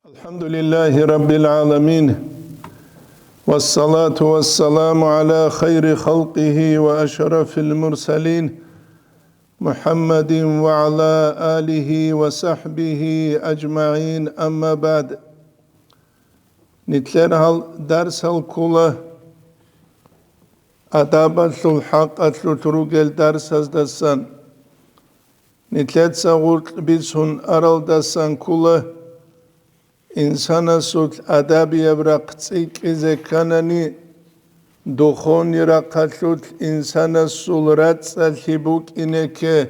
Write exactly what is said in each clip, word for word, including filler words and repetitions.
الحمد لله رب العالمين، والصلاة والسلام على خير خلقه وأشرف المرسلين، محمد وعلى آله وصحبه أجمعين، أما بعد. Нилъер гьал дарсал ккола адабалъул хӀакъалъулъ ругел дарсаздасан. Нилъеца гъоркь бицун аралдасан ккола, инсанасулъ адабияб рахъ цӀикӀкӀизе кканани, духовный рахъалъулъ инсанасул рацӀцӀалъи букӀине кке.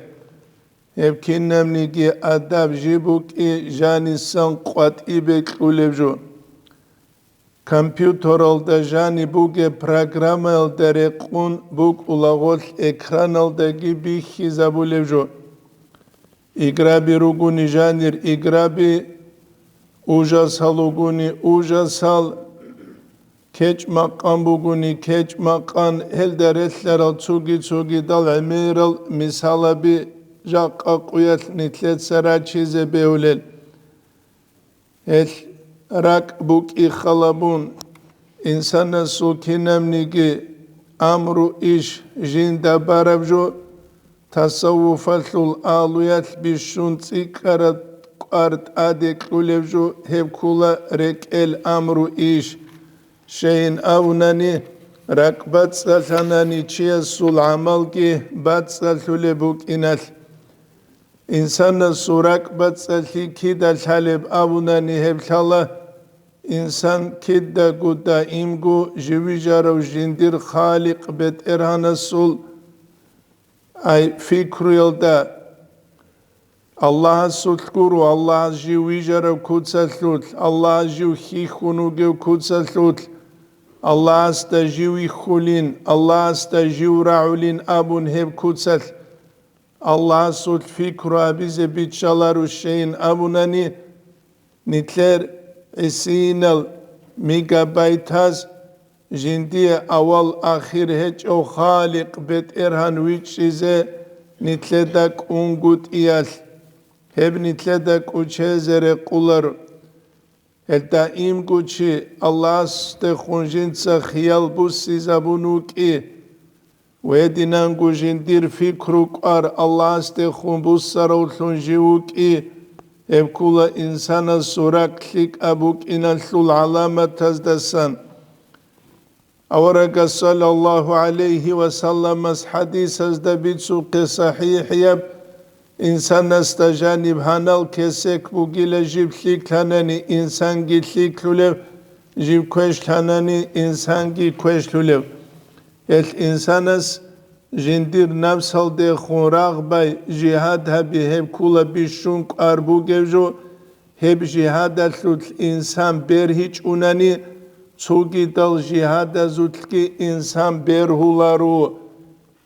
Гьеб кинабниги адаб жиб букӀи жанисан къватӀибе кьулеб жо. Компьютералда жаниб бугеб программаялда рекъун букӀула гъолъ экраналдаги бихьизабулеб жо. Играби ругони жанир играби, ужасал ругони ужасал, кечӀ-макъан бугони кечӀ-макъан, гьелда релълъарал цоги-цогидал гӀемерал мисалаби жакъа къуялъ нилъеца рачизе бегьулел. Гьелъ ракӀ букӀи халабун, инсанасул кинабниги амру иш жинда бараб жо, тасаввуфалъул агьлуялъ бищун цӀикӀкӀараб кӀвар тӀаде кьулеб жо, гьеб ккола рекӀел амру иш. Щайин абунани, ракӀ бацӀцӀалъанани чиясул гӀамалги бацӀцӀалъулеб букӀиналъ. Инсанасул ракӀ бацӀцӀалъи кида лъалеб абунани гьеб лъала, инсан кидаго даимго живижарав жиндир Халикъ БетӀергьанасул, ай, фикруялда. Аллагьасулъ гуро, Аллагьас жив вижарав куцалъулъ, Аллагьас жив хьихьун вугев куцалъулъ, Аллагьасда жив вихьулин, Аллагьасда жив рагӀулин абун гьеб куцалъ. Аллагьасулъ фикру гьабизе биччаларущейин абунани, нилъер гӀисинал мегабайтаз жиндие авал-ахир гьечӀев Халикъ БетӀергьан вичӀчӀизе нилъеда кӀунгутӀиялъ, гьеб нилъеда кӀучезе рекъоларо. Гьел даимго чи Аллагьасдехун жинца хиял буссизабун вукӀи, ва гьединанго жиндир фикру кӀвар Аллагьасдехун буссаравлъун жив вукӀи, гьеб ккола инсанасул ракӀ лъикӀаб букӀиналъул гӀаламатаздасан. Аварагас саллаллагьу гӀалайгьи ва салламас хӀадисазда бицухъе сахӀихӀияб, инсанасда жаниб гьанал кесек бугила жиб лъикӀлъанани инсанги лъикӀлъулев, жиб квешлъанани инсанги квешлъулев. Гьелъ инсанас жиндир напсалдехун рагъбай жигьад гьаби гьеб ккола бищун кӀвар бугев жо, гьеб жигьадалъулъ инсан бергьичӀунани, цогидал жигьадазулъги инсан бергьуларо.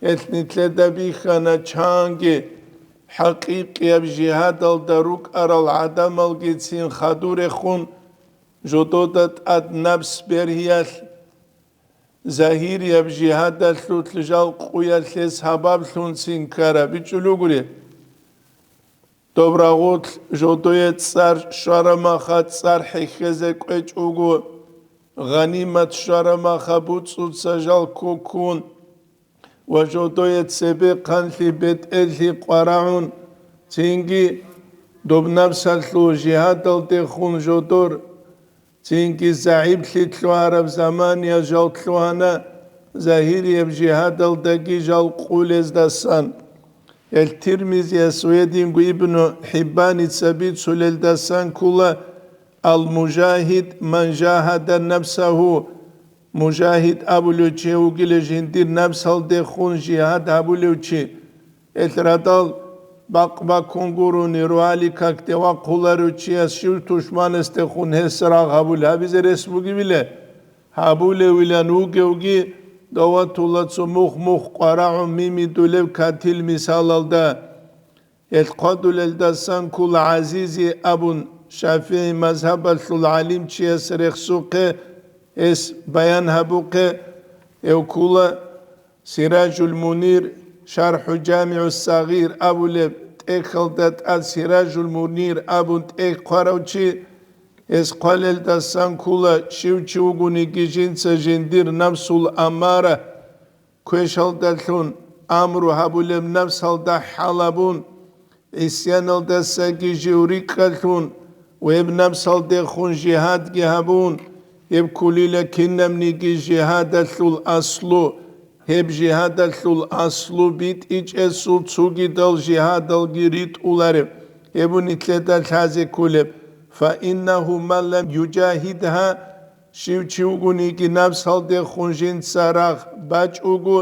Гьелъ нилъеда бихьана чанги хӀакъикъияб жигьадалда рукӀарал гӀадамалгицин хадурехун, жодода тӀад напс бергьиялъ, загьирияб жигьадалъулъ жал къуялъе сабаблъунцин ккараб бичӀчӀулел ругури. Доб рагъулъ жодое цӀар щварамаха цӀар хӀехьезе кӀвечӀого, гъанимат щварамаха буцӀуца жал ккоккун ва жодое цебе хъанлъи бетӀерлъи къварагӀун, цинги доб напсалъул жигьадалдехун жодор, цинги загӀиплъи лъугьараб замания жал лъугьана, загьирияб жигьадалдаги жал къулездасан. Гьел Тирмизияс ва гьединго Ибну ХӀиббаница бицулелдасан ккола: «Ал-мужагьид ман жагьада нафсагьу», мужагьид абулев чи вугила жиндир напсалдехун жигьад гьабулев чи. Гьелъ радал бакъ бакун гурони, рогьалил какде вахъуларев чияс щив тушманасдехун гьес рагъ гьабулеб гьабизе рес бугебила? Гьабулевилан вугевги, даватула цо мух-мух къварагӀун мимидулев катил мисалалда. Гьелъ хъвадулелдасан ккола ГӀазизи абун, ШафигӀи мазгьабалъул гӀалимчияс рехсухъе, гьес баян гьабухъе, гьев ккола Сиражул Мунир, ШархӀу ЖамигӀу Сагъир абулеб тӀехьалда тӀад Сиражул Мунир абун тӀехь хъварав чи, Гьес хъвалелдасан ккола, щив чи вугониги жинца жиндир напсул аммара квешалдалъун, амру гьабулеб напсалда хӀалабун, гӀисяналдасаги жив рикӀкӀалъун, гьеб напсалдехун жигьадги гьабун, гьеб кколила кинабниги жигьадалъул аслу. Гьеб жигьадалъул аслу битӀичӀесул цогидал жигьадалги ритӀулареб, гьеб нилъеда лъазе кколеб. Фаиннагьу ман лам южагьидгьа, щив чи вугониги напсалдехун жинца рагъ бачӀого,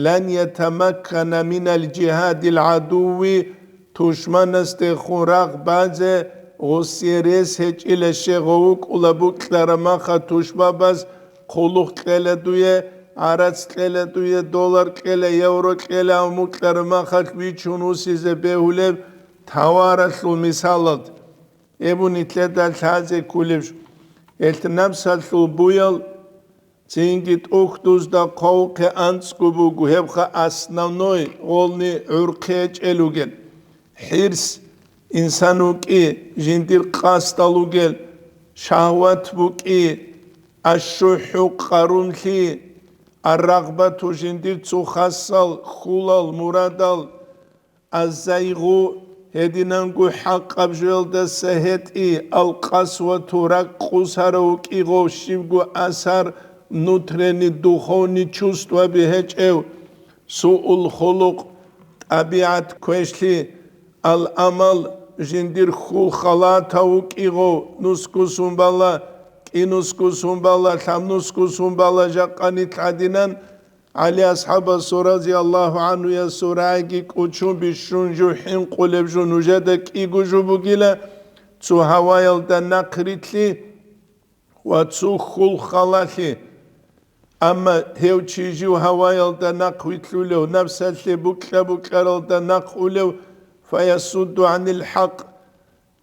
лан ятамаккана минал жигьадил гӀадуви, тушманасдехун рагъ базе гъосие рес гьечӀила. Щегъов вукӀула букьараб маха тушбабаз, хъулухъ кьела дуе, гӀарац кьела дуе, доллар кьела, евро кьела, гьав мукьараб махалъ вичун вусизе бегьулеб таваралъул мисалалда. Гьеб нилъеда лъазе кколеб жо. Гьелъ напсалъул буял цинги тӀухьдузда хъвавухъе анцӀго буго, гьебха основной гъолни гӀурхъи гьечӀел ругел. ХӀирс, инсан вукӀи, жиндир къасдал ругел, шагьват букӀи, аш-шухӀу къарунлъи, ар-рагъбату жиндир цо хасал, хьулал, мурадал, аз-зайгъу, гьединанго хӀакъаб жоялдаса гьетӀи, ал-къасвату, ракӀ къусарав вукӀи гъов, щибго асар, внутренний духовный чувстваби гьечӀев, суул хулукъ, тӀабигӀат квешлъи, ал-амал, жиндир хьул халатав вукӀи гъов, нусгусун бала, кӀинусгусун бала, лъабнусгусун бала, жакъа нилъ гӀадинан, ГӀали асхӀабасул, разияллагьу гӀанхуясул, рагӀиги кӀочон бищун жо хӀинкъулеб жо нужеда кӀиго жо бугила, цо гьаваялда нахъ рилълъи ва цо хьул халалъи. Амма гьев чи жив гьаваялда нахъ вилълъулев, напсалъе букьа-букьаралда нахъ улев, фаясудду гӀанил хӀакъ,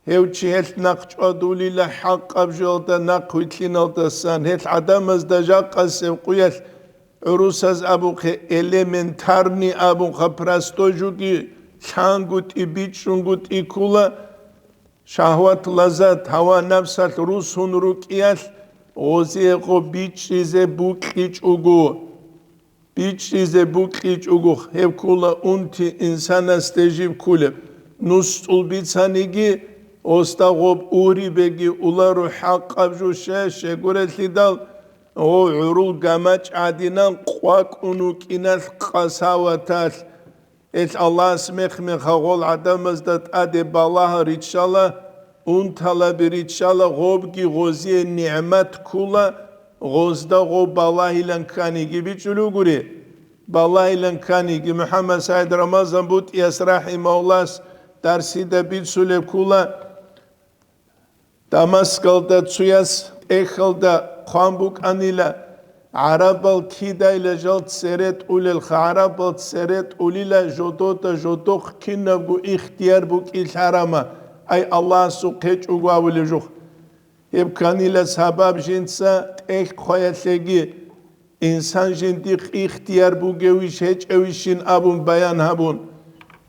гьев чи гьелъ нахъ чӀвадулила хӀакъаб жоялда нахъ вилълъиналдасан, гьелъ гӀадамазда жакъасеб къуялъ гӀурусаз абухъе элементарный абунха, простой жуги, лъангутӀи, бичӀчӀунгутӀи ккола, шагьват, лаззат, гьава-напсалъ русун рукӀиялъ, гъозие гъо бичӀчӀизе букьичӀого. БичӀчӀизе букьичӀого, гьеб ккола унти инсанасде жиб кколеб. НусцӀул бицаниги, осда гъоб урибеги уларо хӀакъаб жо, щай, щегурелъидал, гъов гӀурул гамачӀ гӀадинан къвакӀун вукӀиналъ къасаваталъ. Гьелъ Аллагьас мех-меха гъол гӀадамазда тӀаде балагь риччала, унталаби риччала, гъобги гъозие нигӀмат ккула, гъозда гъоб балагьилан кканиги бичӀчӀулев гури. Балагьилан кканиги. МухӀаммад СагӀид Рамазан БутӀияс рахӀимагьуллагьас дарсида бицулеб ккула, Дамаскалда цуяс тӀехьалда хъван букӀанила, гӀарабал кидайила жал цере тӀулелха, гӀарабал цере тӀулила жодода жодохъ кинабго ихтияр букӀин лъарама, ай Аллагьасухъе чӀуго абулеб жух. Гьеб кканила сабаб жинца тӀехь хъваялъеги, инсан жиндихъ ихтияр бугевищ гьечӀевищин абун баян гьабун.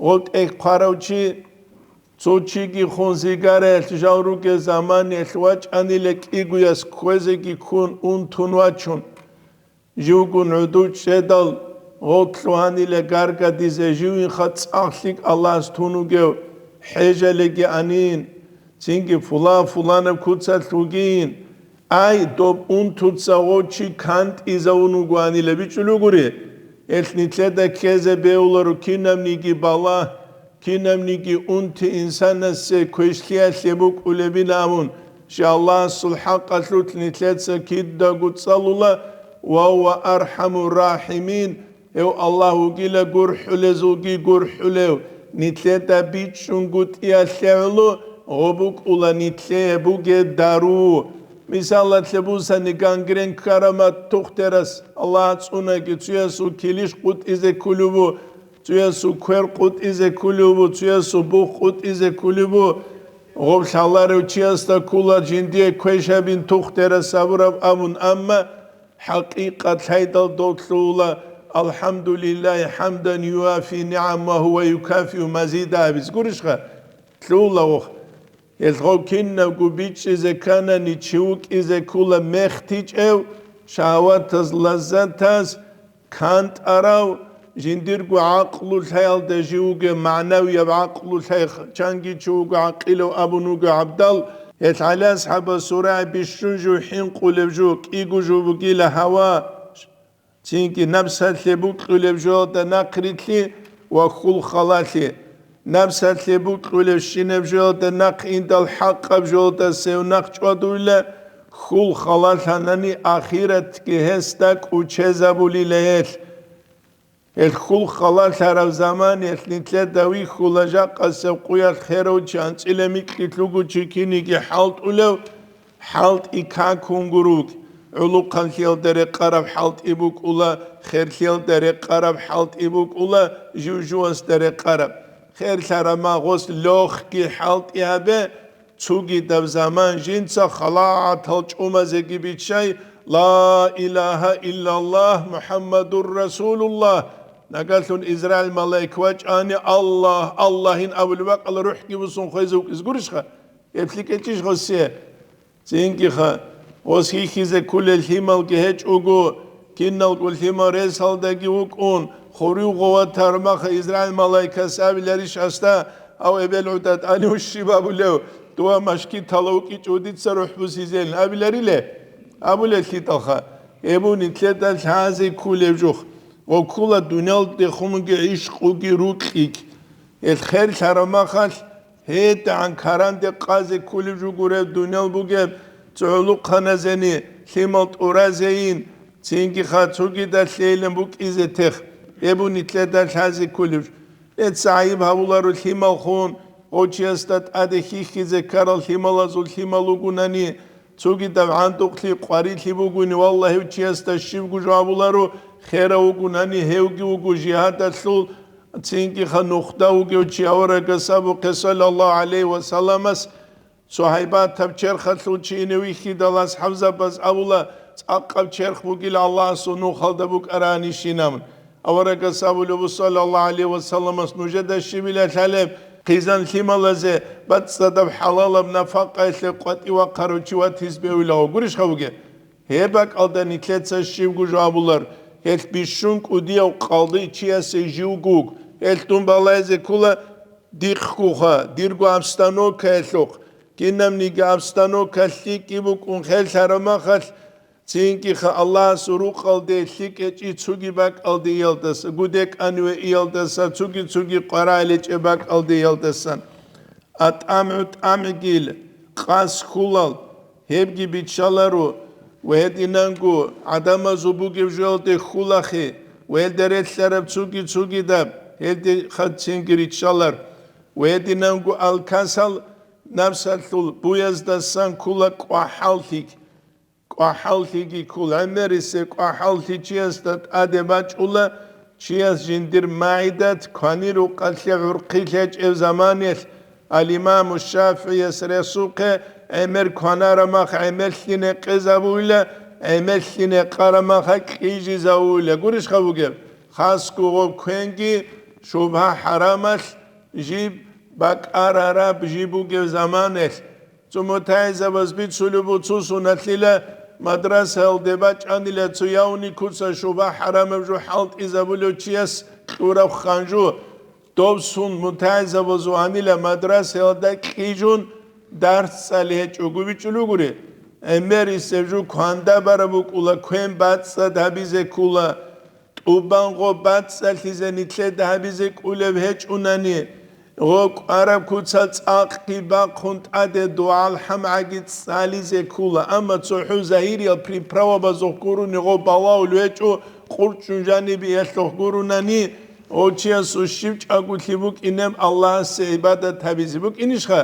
Гъоб тӀехь хъварав чи, цо чиги хун зигараялъ жал ругел заманиялъ вачӀанила кӀигояс кквезеги ккун унтун вачун. Живгун гӀодов чӀедал, гъов лъугьанила гаргадизе, живинха цӀакъ лъикӀ Аллагьас тун вугев, хӀежалеги анин, цинги фулан-фуланаб куцалъ вугин, ай, доб унтуца гъов чи кантӀизавун вугоанила бичӀчӀулев гури, гьелъ нилъеда ккезе бегьуларо кинабниги балагь, кинабниги унти инсанасе квешлъиялъе букӀулебин абун, щай Аллагьасул хӀакъалъулъ нилъеца кидаго цӀалула, ва гьува архӀамур рахӀимин, гьев Аллагь вугила гурхӀулезулги гурхӀулев, нилъеда бичӀчӀунгутӀиялъе гӀоло гъо букӀула нилъее бугеб дару. Мисалалъе бусани, гангрен ккараб тухтерас Аллагь цӀунаги, цуясул килищ къутӀизе кколев ву, цуясул квер къутӀизе кколев ву, цуясул бух къутӀизе кколев ву, гъоб лъаларев чиясда ккола жиндие квешабин тухтерас абураб абун, амма хӀакъикъат лъайдал дов лъугьула, «АлхӀамдулиллагьи хӀамдан юафи нигӀамагьу ва юкафиу мазида» абиз гурищха? Лъугьула вохъ. Гьелъ гъов кинабго бичӀчӀизе кканани, чи вукӀизе ккола мехтичӀев, шагьаватаз, лаззатаз кантӀарав, жиндирго гӀакълу лъаялда жив вугев, магӀнавияб гӀакълу лъай, чанги чи вуго гӀакъилав абун вуго гӀабдал, гьелъ ГӀали асхӀабас сурай бищун жив хӀинкъулев жо, кӀиго жо бугила гьава, цинги напсалъе букьулеб жоялда нахърилълъи ва хьул халалъи. Напсалъе букьулебщинаб жоялда нахъ индал хӀакъаб жоялда сев нахъ чӀвадуйла, хьул халалъанани ахиратги гьесда кӀучезабулила гьелъ. Гьел хьул халалъараб заманиялъ нилъеда вихьула жакъасеб къуялъ херав чи, анцӀила микьилъ вуго чи киниги хӀалтӀулев, хӀалтӀи какун гуруг, гӀулухъанлъиялда рекъараб хӀалтӀи букӀула, херлъиялда рекъараб хӀалтӀи букӀула, жив-живасда рекъараб. Херлъараб магъос лохги хӀалтӀи гьабе, цугидаб заман жинца халатал чӀумазеги биччай, Ла илагьа иллаллагь, МухӀаммадур Расулуллагь. Нагалъун Израил малаик вачӀани, Аллагь, Аллагьин абулеб бакӀалда рухӀги бусун хвезе вукӀизе гурищха? Гьеб лъикӀ гьечӀищ гъосие? Цинги-ха, гъос хьихьизе кколел лъималги гьечӀого, киналго лъимал ресалдаги вукӀун, хурив гъоватар маха Израил малаикас абиларищ гьасда, гьав эбел гӀодов тӀанив щиб абулев, дова машкитала вукӀичӀо дица рухӀ бусизелин абилариле? Абулеллъидалха, гьеб нилъеда лъазе кколеб жух, ва ккола дуниялдехун бугеб гӀишкъуги рукьикь. Гьел херлъараб махалъ, гьедигӀан каранде къазе кколеб жо гуреб дуниял бугеб, цо гӀулухъаназени, лъимал тӀуразейин, цинги-ха цогидалъейилан букӀизе тех, гьеб нилъеда лъазе кколеб жо. Эца гӀайиб гьабуларо лъималхун, гъов чиясда тӀаде хьихьизе ккарал лъималазул лъимал вугунани, цогидаб гӀандухълъи, къварилъи бугони, валлагь, гьев чиясда щибго жо абуларо, херав вугунани, гьевги вуго жигьадалъул, цинги-ха нухда вугев чи аварагас абухъе, саллаллагьу гӀалайгьи ва салламас, цо гьайбатаб черхалъул чи ине вихьидал асхӀабзабаз абула, цӀакъаб черх бугила Аллагьасул нухалда букӀаранищинаб. Аварагас абулеб, саллаллагьу гӀалайгьи ва салламас, нужеда щибила лъалеб, хъизан лъималазе бацӀцӀадаб хӀалалаб нафакъаялъе къватӀив вахъарав чи ватизе бегьулаго, гурищха бугеб? Гьеб бакӀалда нилъеца щибго жо абулар, гьелъ бищун кӀудияв къалди чиясе живго вуго, гьелъ дун балайзе ккола дихъгоха, дирго обстановкаялъухъ, кинабниги обстановка лъикӀи букӀун херлъараб махалъ, цинги-ха Аллагьасул рукъалде лъикӀ гьечӀи цуги бакӀалде иялдаса, гудекӀаниве иялдаса, цуги-цуги къварагӀел гьечӀеб бакӀалде иялдасан. АтӀамгӀу тӀамгӀгил къас хьулал, гьебги биччаларо, ва гьединанго гӀадамазул бугеб жоялде хьулахъе, ва гьелда релълъараб цуги-цугидаб, гьелде хъацинги риччалар, ва гьединанго алкасал напсалъул буяздасан ккола кӀвахӀаллъи. КӀвахӀаллъиги ккола. ГӀемерисеб кӀвахӀаллъи чиясда тӀаде бачӀула, чияс жиндир магӀидат кванирукъалъе гӀурхъи лъечӀеб заманалъ, ал-Имаму ШафигӀияс ресухъе, гӀемер кванараб мах гӀемерлъи некъезабуйла, гӀемерлъи некъараб мах кьижизавуйла. Гурищха бугеб? Хасго гъоб квенги шубгьа-хӀарамалъ жиб бакӀарараб жиб бугеб заманалъ, цо мутагӀилзабаз бицулеб буго, цо соналъила мадрасаялде бачӀанила цо явни куца шубгьа-хӀарамаб жо хӀалтӀизабулев чияс кьураб ханжу. Доб сун мутагӀилзабазул гьанила мадрасаялда кьижун дарс цӀали гьечӀого бичӀчӀулугури. ГӀемерисеб жо кванда бараб букӀула, квен бацӀцӀад гьабизе ккула. ТӀубан гъоб бацӀцӀалъизе нилъеда гьабизе кӀулеб гьечӀунани, гъо кӀвараб куца цӀакъги бахъун тӀаде дугӀал хӀамгӀаги цӀализе ккула, амма цохӀо загьириял приправабазухъ гурони гъо балагьул гьечӀо, къурчӀун жанибиялъухъ гуронани, гъо чиясул щив чӀаголъи букӀинеб Аллагьасе гӀибадат гьабизе букӀинищха?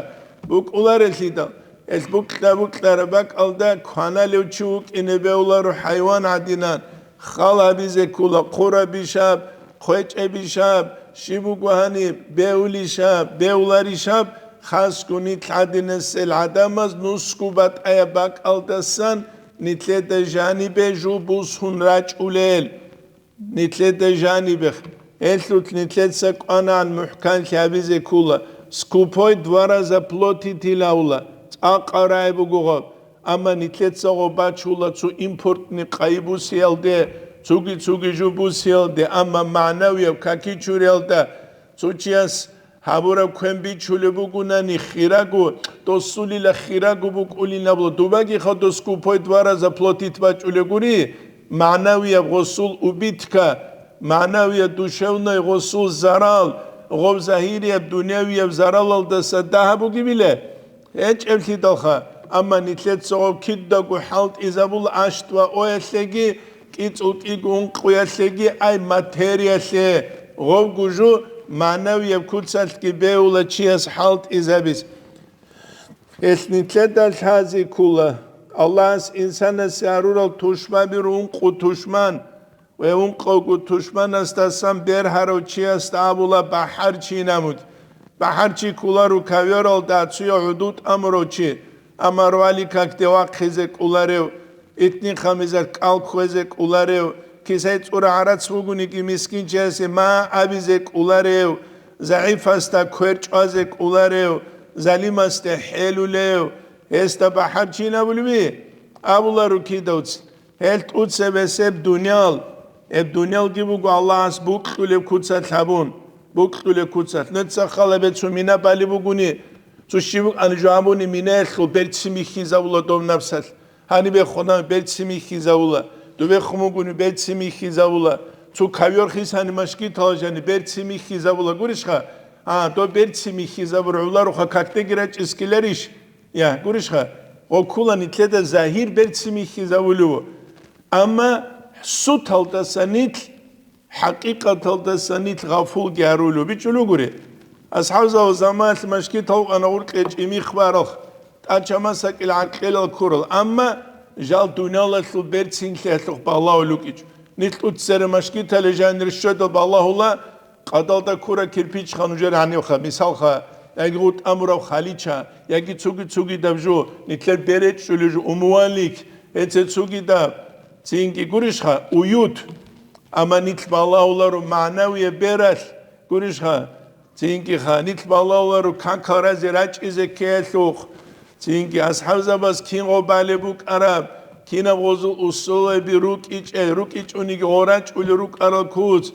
БукӀуларелъидал, гьелъ букьа-букьараб бакӀалда кваналев чи вукӀине бегьуларо хӀайван гӀадинан, хал гьабизе ккула, хъурабищаб, хъвечӀебищаб, щиб буго гьаниб, бегьулищаб, бегьуларищаб, хасго нилъ гӀадинасел гӀадамаз нусго батӀаяб бакӀалдасан нилъеда жанибе жо бусун рачӀулел. Нилъеда жанибех, гьелъулъ нилъеца кӀванагӀан мухӀканлъи гьабизе ккула. Скупой два раза платитилавла, цӀакъа рай буго гъаб. Амма нилъеца гъо бачула цо импортный къайи бусиялде, цуги-цуги жу бусиялде, амма магӀнавияб каки чуриялда цо чияс гьабураб квен бичулеб бугунани хираго, досулила хираго букӀулин абула. Дубаги ха до скупой два раза платить бачӀулеб гури, магӀнавияб гъосул убитка, магӀнавияб душевный гъосул зарал, гъоб загьирияб дунявияб заралалдаса дагьаб бугебила? ГьечӀеблъидалха, амма нилъеца гъоб кидаго хӀалтӀизабула аштӀ ва оялъеги, кӀицӀул кӀиго ункъуялъеги, ай материялъе, гъобго жу магӀнавияб куцалъги бегьула чияс хӀалтӀизабиз. Гьелъ нилъеда лъази ккула, Аллагьас инсанасе гьарурал тушмаби рункъу тушман, ва ункъавго тушманасдасан бергьарав чиясда абула бахӀарчи инабуги. БахӀарчи кколаро ковёралда ацуя гӀуду тӀамурав чи, амма рвали какде вахъизе кӀоларев, итни-хамизат кӀал кквезе кӀоларев, кисай цӀура гӀарац вугониги мискинчиясе ма абизе кӀоларев, загӀипасда квер чӀвазе кӀоларев, залимасде хӀелулев, гьесда бахӀарчи инабулеби? Абуларо кидавцин. Гьел тӀуцебесеб дуниял, гьеб дуниялги буго Аллагьас букьулеб куцалъ гьабун, букьулеб куцалъ. Нуца халабе цо мина балеб бугони, цо щиб букӀани жо гьабуни минаялъул берцин бихьизабула доб напсалъ. Гьанибе хъвана берцин бихьизабула, дубе хъумугуни берцин бихьизабула, цо ковёр хисани машгитала жани берцин бихьизабула гурищха? А, доб берцин бихьизабур гӀоларуха какдеги рачӀискиларищ? Я, гурищха, гъо ккула нилъеда загьир берцин бихьизабулев, амма суталдаса нилъ, хӀакъикъаталдаса нилъ гъафулги гьарулев бичӀулугури. АсхӀабзабаз заманалъ машгитал вукӀана гъуркье чӀимих барал, тӀача-масакил гӀаркьелал ккурал, амма жал дуниялалъул берцинлъиялъухъ балагьулукӀичӀо. Нилъ тӀуцере машгитале жанир щведал балагьула, къадалда ккура кирпичха нужер гьанивха, мисалха, яги гъутӀамураб халича, яги цуги-цугидаб жо, нилъер беречӀчӀулев жо, умуванлик, гьеце цугидаб, цинги гурищха, уют. Амма нилъ балагьуларо магӀнавияб бералъ, гурищха, цинги ха, нилъ балагьуларо какал разе рачӀизе ккеялъухъ. Цинги асхӀабзабаз кин гъо балеб букӀараб, кинаб гъозул усулаби рукӀичӀел, рукӀичӀониги гъо рачӀулел рукӀарал куц,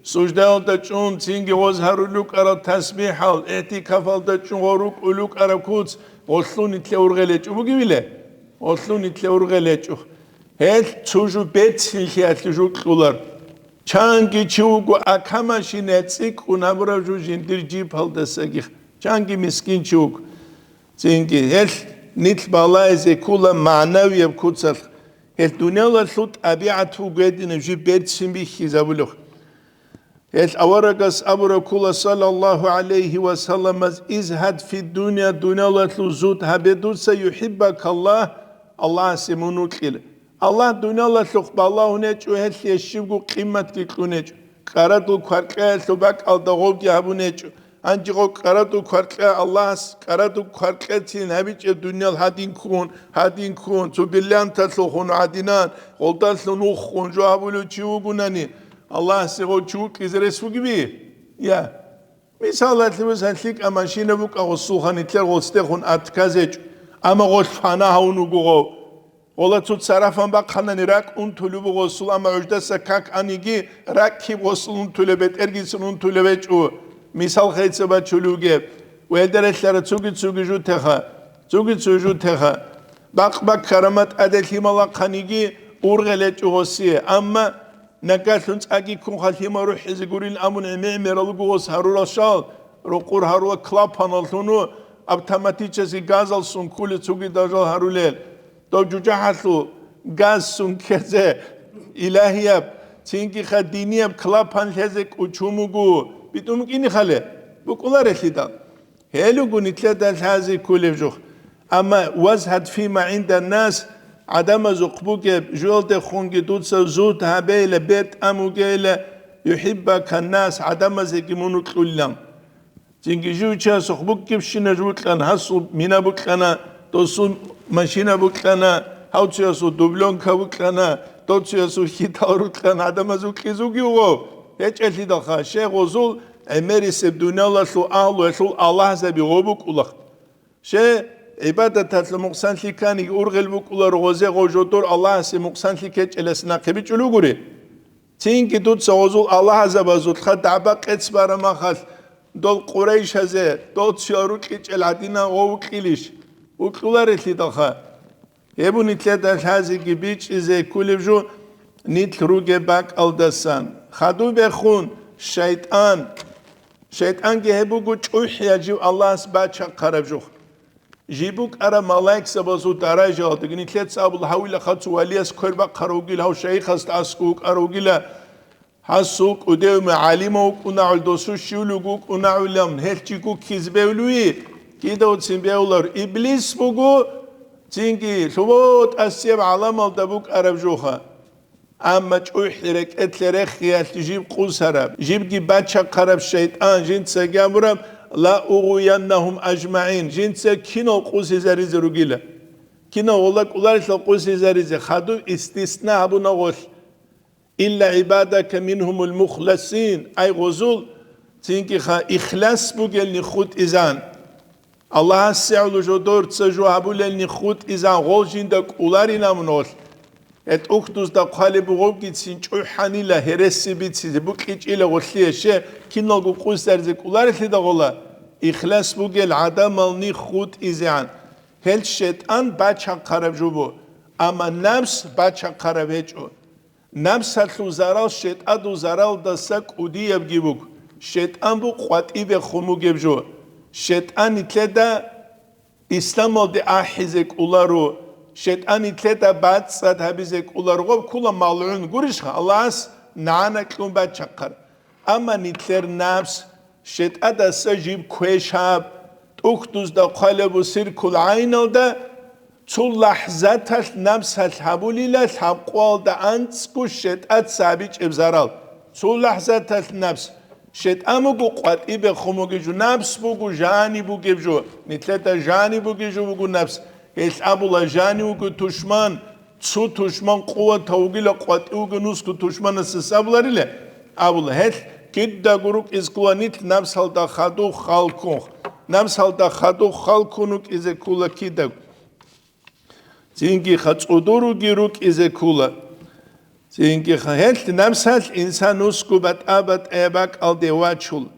суждаялда чӀун цинги гъоз гьарулел рукӀарал тасбихӀал, игӀтикафалда чӀун гъо рукӀулел рукӀараб куц, гъолъун нилъе ургъел гьечӀо бугевиле? Гъолъун нилъе ургъел гьечӀо. Гьелъ цо жо берцинлъиялъе жо кьолар. Чанги чи вуго акамашине цӀикӀкӀун гьабураб жо жиндир жибалдасаги. Чанги мискин чи вуго. Цинги гьелъ нилъ балагьизе ккола магӀнавияб куцалъ. Гьелъ дуниялалъул тӀабигӀат буго гьединаб жиб берцин бихьизабулев. Гьелъ аварагас абураб ккола, саллаллагьу гӀалайгьи ва салламас: «Изгьад фи дунья», дуниялалъул зуд гьабе дуца, «юхӀиббакаллагь», Аллагьасе мун вукьила. Аллагь дуниялалъухъ балагьун гьечӀо, гьелъие щибго къиматги кьун гьечӀо. КӀарадул кваркьаялъул бакӀалда гъовги гьабун гьечӀо. Гьанже гъов кӀарадул кваркьа Аллагьас, кӀарадул кваркьецин гьабичӀеб дуниял гьадин ккун, гьадин ккун, цо бриллианталъул хун гӀадинан, гъолдалъун уххун жо гьабулев чи вугунани, Аллагьасе гъов чи вукьизе рес вугеби? Я. Мисалалъе, вусан лъикӀа машина букӀа гъосулха нилъер гъоцӀдехун атказечӀо, амма гъолъ фана гьавун вуго гъов. Гъола цо царафан бахъанани ракӀ унтулеб буго гъосул, амма гӀуждаса как аниги, ракӀ киб гъосул унтулеб, бетӀергицин унтулеб гьечӀо. Мисал хеца бачулев вугеб. Велда релълъара цуги-цуги жутеха, цуги-цуги жутеха. Бакъ-бакъ карамат тӀаде лъимал ахъаниги, ургъел гьечӀо гъосие, амма Нагагьлъун цӀаги ккун халимал рухӀизе гурин абун гӀемер-гӀемерал руго гъос гьарурал щал, рокъор гьарула клапаналлъун автоматический газалъун кколел цуги дажал гьарулел. Дов жужахӀалъул газсун ккезе илагьияб, цинги-ха динияб клапан лъезе кӀучун буго, битӀун букӀине хале, букӀуларелъидал. Гьел руго нилъеда лъази кколеб жо. Амма вазгьад фима гӀиндан нас, гӀадамазухъ бугеб жоялдехунги дуца зуд гьабейила, бертӀан вугейила, юхӀиббакан нас, гӀадамазеги мун вукьулилан. Цинги жив чиясухъ букӀибщинаб жо букьана, гьасул мина букьана, досул машина букьана, гьав цуясул дублёнка букьана, дов цуясул хьитал рукьана, гӀадамаз вукьизе вугев гъов? ГьечӀелъидалха, щай гъозул гӀемерисеб дуниялалъул агьлуялъул аллагьзаби гъо букӀула. Ще, гӀибадаталъул мукъсанлъи кканиги ургъел букӀула, гъозе гъов жодор Аллагьасе мукъсанлъи ккечӀелас нахъе бичӀчӀулугури. Цинги дуца гъозул аллагьзабазулха дагӀба къец барамахалъ, дол къурайшазе, дол цоял рукьичӀел гӀадина гъов вукьилищ? Вукьуларелъидалха. Гьеб нилъеда лъазеги бичӀчӀизе кколеб жо, нилъ ругеб бакӀалдасан. Хадуб бехун, шайтӀан. ШайтӀанги гьеб буго чӀухӀияб жив Аллагьас бачахъараб жо. Жиб букӀараб малаикзабазул даражаялдаги нилъеца абула гьавила хацу валияс квер бахъарав вугила, гьав шайихасда аскӀов вукӀарав вугила, гьасул кӀудев гӀалимав вукӀунагӀул, досул щивлуг вукӀунагӀулан, гьелъ чи гуккизе бевлуи, кидавцин бевлар, иблис буго, цинги лъугьо-тӀасияб гӀаламалда букӀараб жоха. Амма чӀухӀи рекӀелъе рехиялъ жиб къусараб, жибги бачахъараб шайтӀан жинцаги абураб, «Ла угъуяннагьум ажмагӀин», жинца кинал къусизаризе ругила. Кинал гъола кӀоларелъул къусизаризе, хадуб истисна гьабуна гъолъ. «Илла гӀибадака мингьумул мухласин», ай гъозул, цинги ха ихлас бугелни хутӀизан. Аллагьасе гӀоло жодорца жо гьабулелни хутӀизан гъол жинда кӀоларинамун гъолъ. ГьетӀухьдузда хъвалеб бугъобгицин чӀухӀанила гьереси бицизе букӀичӀила гъолъие, ще, киналго къусаризе кӀоларелъидал гъола, ихлас бугел гӀадамални хутӀизегӀан. Гьел шайтӀан бачахъараб жо бу, амма напс бачахъараб гьечӀо. Напсалъул зарал шайтӀадул заралдаса кӀудиябги буго. ШайтӀан бу къватӀибе хун бугеб жо. ШайтӀан нилъеда исламалде ахӀизе кӀоларо, шайтӀан нилъеда бацӀцӀад гьабизе кӀоларо, гъоб ккула малгӀун, гурищха, Аллагьас нагӀана кьун бачахъар. Амма нилъер напс, шайтӀадаса жиб квешаб, тӀухьдузда хъвалеб бусиркул гӀайналда, цо лахӀзаталъ напсалъ гьабулила лъабкъоялда анцӀго шайтӀаца гьабичӀеб зарал. Цо лахӀзаталъ напс. ШайтӀан буго къватӀибе хун бугеб жо, напс буго жаниб бугеб жо, нилъеда жаниб бугеб жо буго напс. Гьелъ абула жанив вуго тушман, цо тушман къуватав вугила, къватӀив вуго нусго тушманасда сабуларила, абула. Гьелъ кидаго рукӀизе ккола нилъ напсалда хадуб халкун. Напсалда хадуб халкун рукӀизе ккола кидаго. Цинги ха цӀудуруги рукӀизе ккола. Цинги ха гьелъ напсалъ инсан нусго батӀа-батӀаяб бакӀалде вачула.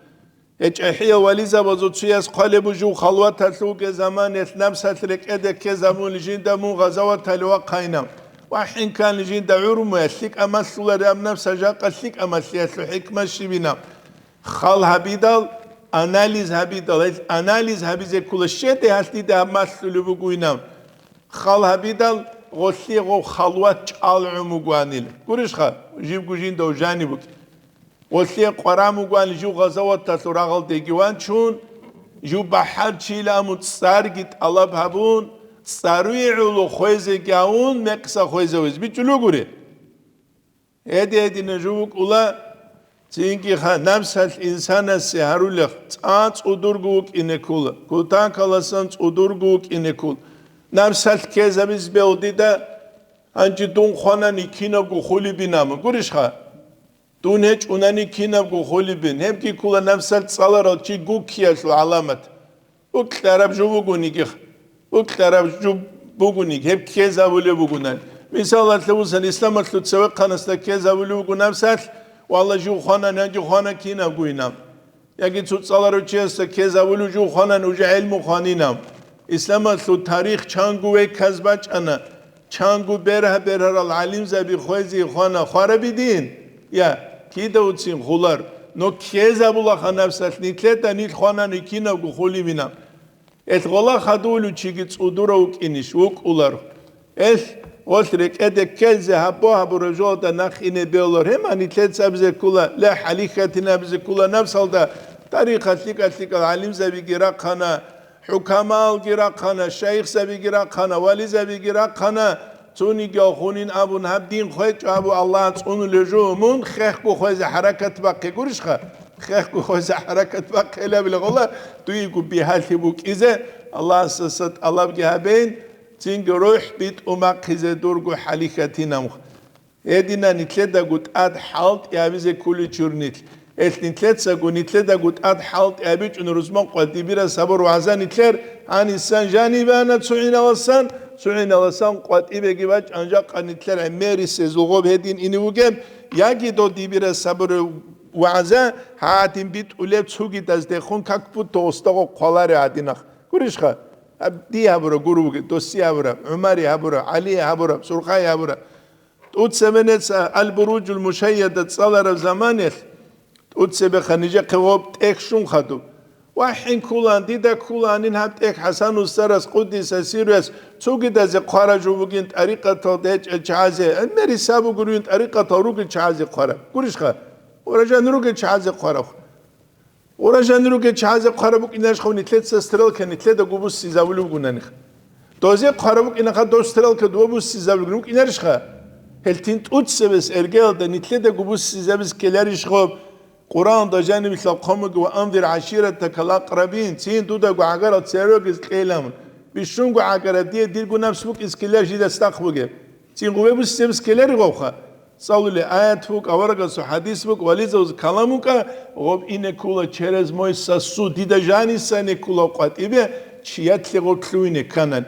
ГьечӀахӀиял вализабазул цояс хъвалеб буго, жив халваталъув вугеб заманаялъ напсалъ рекӀеде ккезабун жинда мун гъазаваталде вахъайна. ВахӀин ккани жинда гӀурмуялъ лъикӀа малъулареб, амма напсалъ жакъа лъикӀа малъиялъул хӀикмат щибина? Хал гьабидал, анализ гьабидал, гьел анализ гьабизе ккола, щеде гьалъ дида гьаб малъулеб бугойин. Хал гьабидал, гъолъие гъов халват чӀалгӀун бугоанил. Гурищха, живго жинда жаниб букӀин. Гъолъие къваран бугоан жив гъазаваталъул рагъалдеги ванчун, жив бахӀарчийилан мун цӀарги тӀалаб гьабун, цӀаруе гӀоло хвезеги гьавун, мекъса хвезавизе бичӀчӀулугури. Гьеди-гьедина жив вукӀула, цинги ха напсалъ инсанасе гьарулех цӀа цӀудурго вукӀине ккола, кутакаласан цӀудурго вукӀине ккола. Напсалъ ккезабиз бегьудида, гьанже дун хванани кинабго хулибинама, гурищха? Дун гьечӀунани кинабго хулибин, гьебги ккола напсалъ цӀаларал чи гуккиялъул гӀаламат. Укьараб жо бугониги, укьараб жо бугониги, гьеб ккезабулеб бугонан. Мисалалъе бусан, исламалъул цевехъанасда ккезабулеб буго напсалъ, валла жив хванани, гьанже хвана кинабгойин. Яги цо цӀаларав чиясда ккезабулев жив хванани, уже гӀелму хванин. Исламалъул тарих чанго веказ бачӀана, чанго бергьа-бергьарал гӀалимзаби хвезе хвана хварабидин, я, кидавцин хулар, но ккезабулаха напсалъ нилъеда, нилъ хванани кинабго хулибина. Эл гъола хадув чиги цӀудурав вукӀинищ? ВукӀулар. Эл, гъолъ рекӀеде ккелзе гьабо-гьабураб жоялда нахъ ине бегьулар. Гьема нилъеца абизе ккола, ле, хӀалихьатин абизе ккола напсалда, тарихалъ лъикӀа-лъикӀал гӀалимзабиги рахъана, хӀукамаалги рахъана, шайихзабиги рахъана, вализабиги рахъана, цониги хунин абун гьаб дин хвечӀо, абу Аллагь цӀунулев жо, мун хехго хвезе хӀаракат бахъе гурищха? Хехго хвезе хӀаракат бахъе гьабила гъола, дуего бигьалъи букӀизе Аллагьасдаса тӀалабги гьабейин, цинги рухӀ битӀун бахъизе дурго хӀалихьатинаб. Гьедина нилъедаго тӀад хӀалтӀи гьабизе кколичур нилъ. Гьелъ нилъецаго, нилъедаго тӀад хӀалтӀи абичӀун рузман къватӀибира сабур вагӀза нилъер, гьанисан жанибе ана цугӀиналасан, цугӀиналасан къватӀибеги бачӀан жакъа нилъер гӀемерисезул гъоб гьедин ине вугеб, яги додибира сабур вагӀза гьадин битӀулеб цугидаз дехун как будто гъостаго хъвалари гьадинах. Гурищха? Гьаб дие гьабураб гуро вугеб, досие гьабураб, ГӀумаре гьабураб, ГӀалие гьабураб, Сурхъае гьабураб. ТӀуцебе нецаго Аль-Буружул Мушайяда цӀалараб заманалъ, тӀуцебеха нижехъе гъоб тӀехь щун хадуб. ВахӀин ккулаан, дида ккулаанин гьаб тӀехь ХӀасан устарас, къуддиса сирруяс, цугидазе хъвараб жо бугин тӀарикъаталда гьечӀел чагӀазе, гӀемерисаб бугурин тӀарикъатал ругел чагӀазе хъвараб. Гурищха? Уражан ругел чагӀазе хъвараб. Уражан ругел чагӀазе хъвараб букӀинарищха нилъеца стрелка, нилъедаго буссизавулев вугонаниха? Дозе хъвараб букӀинаха, дов стрелка дова буссизавулев вукӀинарищха? Гьелтин тӀуцебес эргеялда нилъедаго буссизабиз ккеларищ гъоб? Къуръанда жаниб лъалхъомаги: «Ва анзир гӀаширатакал акърабин», цин дудаго гӀагарал церогез кьейилан. Бищунго гӀагара дие дирго напс букӀиз ккеларищ дида цадахъ бугеб? Цин гъубе буссеб ккелари гъовха? ЦӀалулеб аят букӀа, аварагасул хӀадис букӀа, вализаваз калам букӀа, гъоб ине ккула через мой сосуд, дида жаниса ине ккула къватӀибе, чиятлъи гъоб лъугьине кканан.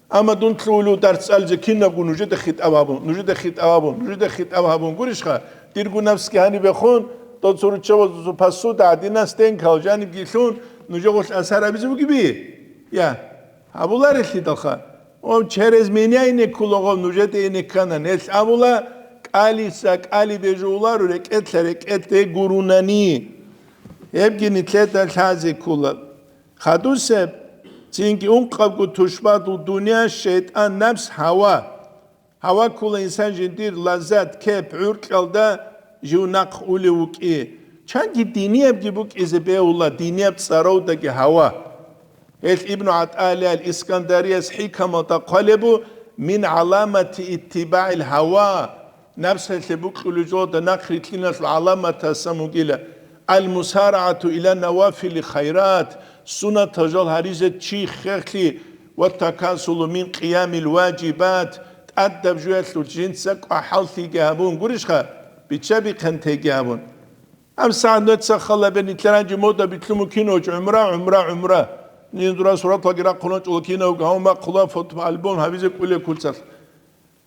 Амма дун лъугьулев дарс цӀализе кинабго нужеда хитӀаб гьабун, нужеда хитӀаб гьабун, нужеда хитӀаб гьабун гурищха, дирго напсги гьанибехун, дол цо руччабазул посуда гӀадинан стенкал жанибги лъун, нужегъулъ асар гьабизе бугеби? Я. Гьабуларелъидалха, ва через меня ине ккулагъав нужеда ине ккана, нилъ абула, кӀалиса кӀали бежуларо, рекӀелъа рекӀелъе гурунани. Гьебги нилъеда лъазе ккула. Хадусеб, цинги ункъабго тушбадул дунъя, шайтӀан, напс, гьава. Гьава ккула инсан жиндир лаззат, кеп, гӀуркьалда жив нахъ улев вукӀи. Чанги диниябги букӀизе бегьула, динияб цӀаравдаги гьава. Гьелъ Ибну ГӀатаиллагь ал-Искандарияс хӀикамалда хъвалеб бу: «Мин гӀаламати иттибагӀил гьава», напсалъе букьулеб жода нахъ рилълъиналъул гӀаламатасан вугила, «ал-мусарагӀату иля навафили хайрат», сунатал жал гьаризе чи хехлъи, «ва такасулу мин къиямил важибат», тӀадаб жуялъул жинца кӀвахӀаллъиги гьабун гурищха, бичча-бихъантайги гьабун. Гьаб сагӀат нуца халабе нилъер гьанже мода битлъун букиноч гӀумра, гӀумра, гӀумра. Жиндура сураталги рахъуначӀула кинав гьавмахъула фотоальбом гьабизе кӀулеб куцалъ.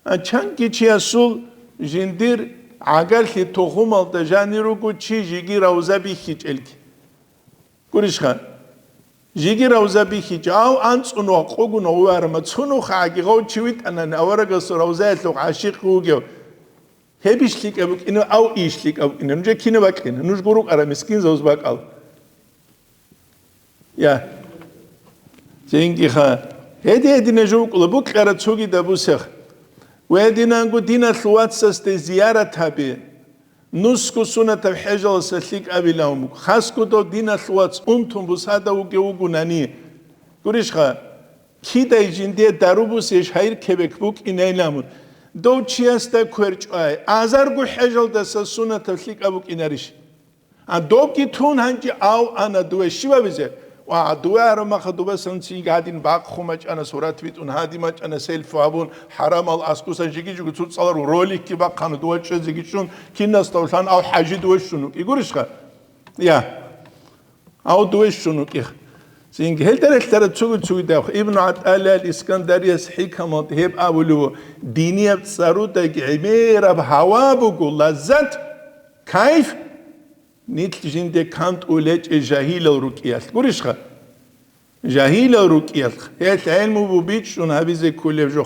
А чанги чиясул жиндир гӀагарлъи тухумалда жанир руго чи жеги равза бихьичӀелги. Гурищха? Жеги равза бихьичӀав анцӀун вакъугун гъуварма, цунухъагӀаги гъав чи витӀанани аварагасул равзаялъухъ гӀащикъ вугев. Гьебищ лъикӀаб букӀина, ав иш лъикӀаб букӀина, нужер кинаб бакӀина, нуж гурукъара мискинзаваз бакӀал. Я. Цинги-ха. Гьеди-гьедина жувкъула, букьара цогида бусех. Гьединанго диналъ вацасде зиярат гьабе. Нусго сунатаб хӀежаласа лъикӀабилан буго. Хасго дов диналъ вац унтун бусада вугев вугунани. Гурищха, кидай жиндие дару бусе шайир кебек букӀинайламун. Дов чиясда кверчӀвай, азарго хӀежалдаса сунатаб лъикӀаб букӀинарищ? А добги тун гьанже ав ана дуве щибабизе? Ва дуве арамаха дубасан цинги гьадин бахъу мачӀана сурат битӀун, гьади мачӀана селфи гьабун, хӀарамал аскусан жиги-жиги цуцӀалару роликги бахъана дува чӀезеги чӀун, кинас тавлъан ав хӀажи дуве щун вукӀи гурищха? Я. Ав дуве щун вукӀих. Цинги гьелда релълъараб цуги-цуги давх. Ибну ГӀатаиллагь ал-Искандарияс хӀикамалда гьеб абулев ву: динияб цӀарудаги гӀемераб гьава буго, лаззат, кайф, нилъ жинде кантӀулечӀей жагьилал рукӀиялъ. Гурищха? Жагьилал рукӀиялъ. Гьелъ гӀелму бубичӀчӀун гьабизе кколеб жо.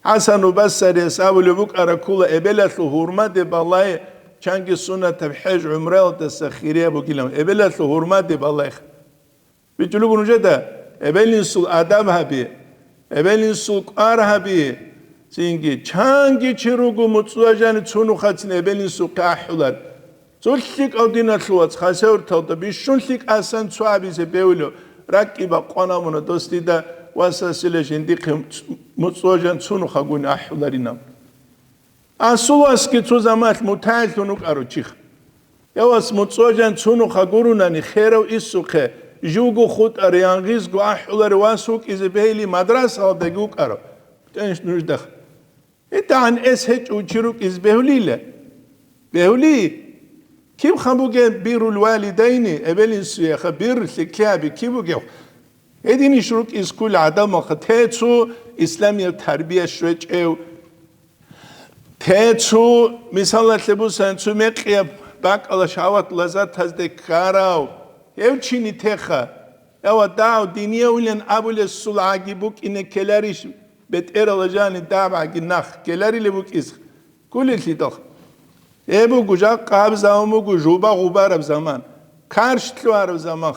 ХӀасану Басарияс абулеб букӀара ккола: эбелалъул гьурмаде балай, чанги сунатаб хӀеж гӀумраялдаса хирияб бугилан. Эбелалъул гьурмаде балайха. БичӀчӀулего нужеда, эбел-инсул адаб гьаби, эбел-инсул кӀвар гьаби, цинги чанги чи руго муцӀцӀуа жани цунухъацин эбел-инсухъе ахӀулар. Цо лъикӀав диналъул вац хасавурталда бищун лъикӀасан цо абизе бевулев, ракӀкӀи бакъван абуна дос дида васасила жиндихъе муцӀцӀуа жан цунухъагун ахӀуларинав. Асул васги цо замалъ мутагӀиллъун вукӀарав чих. Я вас, муцӀцӀуа жан цунухъа гурунани херав исухъе, живго хутӀари, янгъизго ахӀулари вас вукӀизе бегьили мадрасаялдаги вукӀарав. ТӀенш нуждах. ГьитӀан эс гьечӀев чи рукӀизе бегьулила? Бегьули? Киб хъан бугеб биррул валидайни, эбел-инсуеха бирр лъикӀлъи гьаби киб бугев? Гьединищ рукӀиз ккола гӀадамалха те цо исламияб тарбия щвечӀев, те цо, мисалалъе бусани, цо мекъияб бакӀала шагьват лаззатазде ккарав, гьев чини теха. Ява дагь диниявилан абулесул гӀаги букӀине ккеларищ, бетӀерала жани дагьаб гӀаги нах ккеларилеб букӀис? Кколелъидал. Гьеб буго жакъа гьаб заман буго жуба гъубараб заман, карш лъугьараб заман,